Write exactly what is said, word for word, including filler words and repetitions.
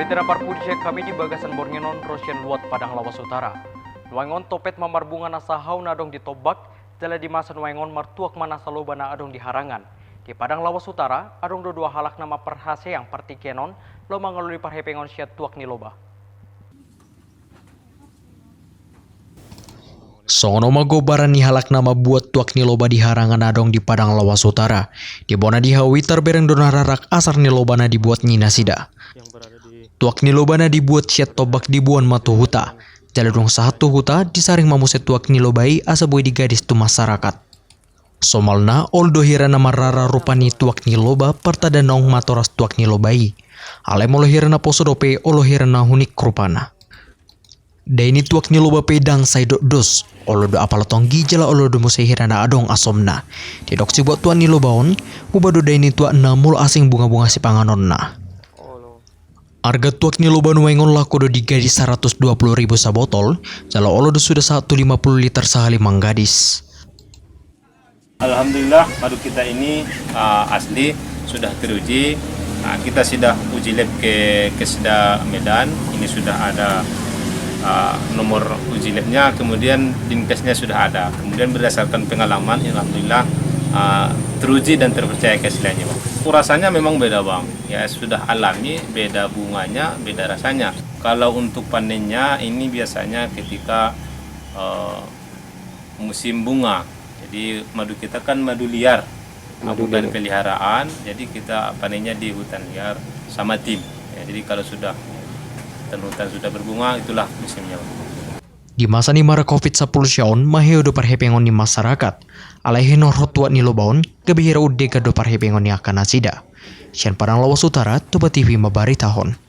Tera parpudi sian hami di bagasan borngin on ro sian luat Padang Lawas Utara. Nuaeng on topet ma marbunga nasa hau na adong di tombak, jala di masa nuaeng on martuak ma nasa loba na adong di harangan. Di Padang Lawas Utara, adong do dua halak na mamparhaseang partingkian on, laho mangalului parhepengon sian tuak ni loba. Songon on ma gombaran ni halak na mambuat tuak ni loba di harangan na adong di Padang Lawas Utara. Di bona di hau i tarbereng do na rarang asar ni loba na dibuat ni nasida. Tuak ni loba na dibuat sian tombak diboan ma tu huta. Jala dung sahat tu huta, disaring ma muse tuak ni loba i asa boi digadis tu masyarakat. Somalna, olo do hira na marrara rupa ni tuak ni loba, partanda naung matoras tuak ni loba i. Alai molo hira na poso dope, olo hira na unik rupana. Dai ni tuak ni loba pe ndang sai dok dos, olo do apala tonggi jala olo do muse hira na adong asomna. Didok sibuat tuak ni loba on, muba do dai ni tuak na molo asing bungabunga sipanganonna. Arga tuak ni loba nuaeng on laku do di gadis saratus dua puluh ribu sabotol, jala olo do suda sahat tu lima puluh liter sahali manggadis. Alhamdulillah, madu kita ini, ah, asli, sudah teruji. Ah, kita sudah uji lab ke, ke Kesda Medan, ini sudah ada, ah, nomor uji labnya, kemudian Dinkesnya sudah ada. Kemudian berdasarkan pengalaman, alhamdulillah, ah, teruji dan terpercaya keasliannya, Bang. Rasanya memang beda, Bang. Ya, sudah alami, beda bunganya, beda rasanya. Kalau untuk panennya, ini biasanya ketika, eh, musim bunga. Jadi, madu kita kan madu liar, bukan peliharaan. Jadi, kita panennya di hutan liar sama tim. Ya, jadi, kalau sudah hutan-hutan sudah berbunga, itulah musimnya. Di masa ni mara covid sampulu sia on, maheu do parhepengon ni masyarakat. Alai hinorhon tuak ni loba on, gabe hira undegan do parhepengon ni angka nasida. Sian Padang Lawas Utara, Toba T V mambaritahon.